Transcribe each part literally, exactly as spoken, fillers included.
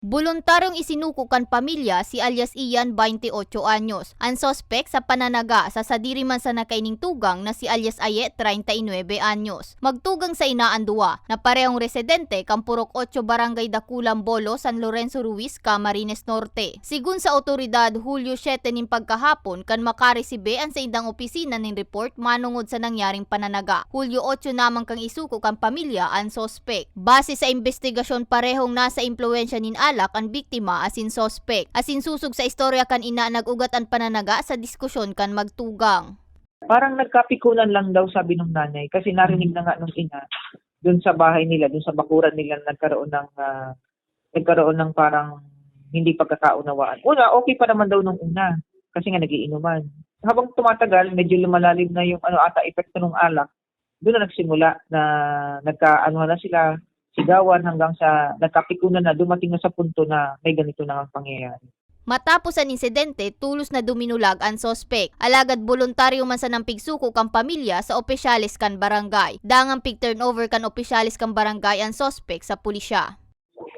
Boluntaryong isinuko kan pamilya si alias Ian, twenty-ocho anyos, an suspek sa pananaga sa sadiri man sana kaining tugang na si alias Aye, treinta y nueve anyos. Magtugang sa ina an duwa, na parehong residente kan Purok Ocho, Barangay Dakulang Bolo, San Lorenzo Ruiz, Camarines Norte. Sigon sa awtoridad, Hulyo siete nin pagkahapon kan makaresibe an saindang opisina nin report manongod sa nangyaring pananaga. Hulyo otso naman kan isuko kan pamilya an suspek. Base sa imbestigasyon, parehong nasa impluwensya nin alak an biktima asin suspek. Asin sosog sa istorya kan ina, nag-ugat an pananaga sa diskusyon kan magtugang. Parang nagkapikunan lang daw, sabi nung nanay, kasi narinig na nga nung ina, dun sa bahay nila, dun sa bakuran nila, nagkaroon ng, ah, nagkaroon ng parang hindi pagkakaunawaan. Una, okay pa naman daw nung una, kasi nga nagiinuman. Habang tumatagal, medyo lumalalim na yung ano ata, epekto ng alak. Doon na nagsimula na nagkaanuhan na sila, sigawan, hanggang sa nagkapikunan na, dumating na sa punto na may ganito na ang pangyayari. Matapos an insidente, tolos na duminulag an suspek. Alagad boluntaryo man sanang pigsuko kan pamilya sa opisyales kan barangay. Dangan pig-turnover kan opisyales kan barangay an suspek sa pulisya.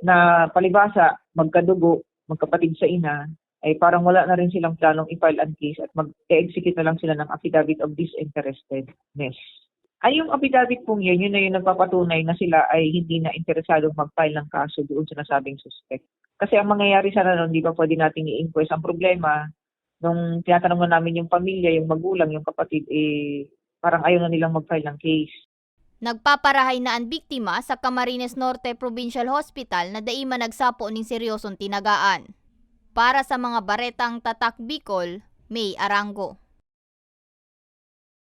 Na palibhasa, magkadugo, magkapatid sa ina, ay parang wala na rin silang planong i-file ang case at mag-e-execute na lang sila ng affidavit of disinterestedness. Ay, yung affidavit pong yun, yun na yung nagpapatunay na sila ay hindi na interesadong mag-file ng kaso doon sa nasabing suspect. Kasi ang mangyayari sana nun, di ba pwede nating i-inquest? Ang problema, nung tinatanong na namin yung pamilya, yung magulang, yung kapatid, eh, parang ayaw na nilang mag-file ng case. Nagpaparahay na an biktima sa Camarines Norte Provincial Hospital na dai man nagsapo nin seryosong tinagaan. Para sa mga baretang Tatak Bicol, May Arango.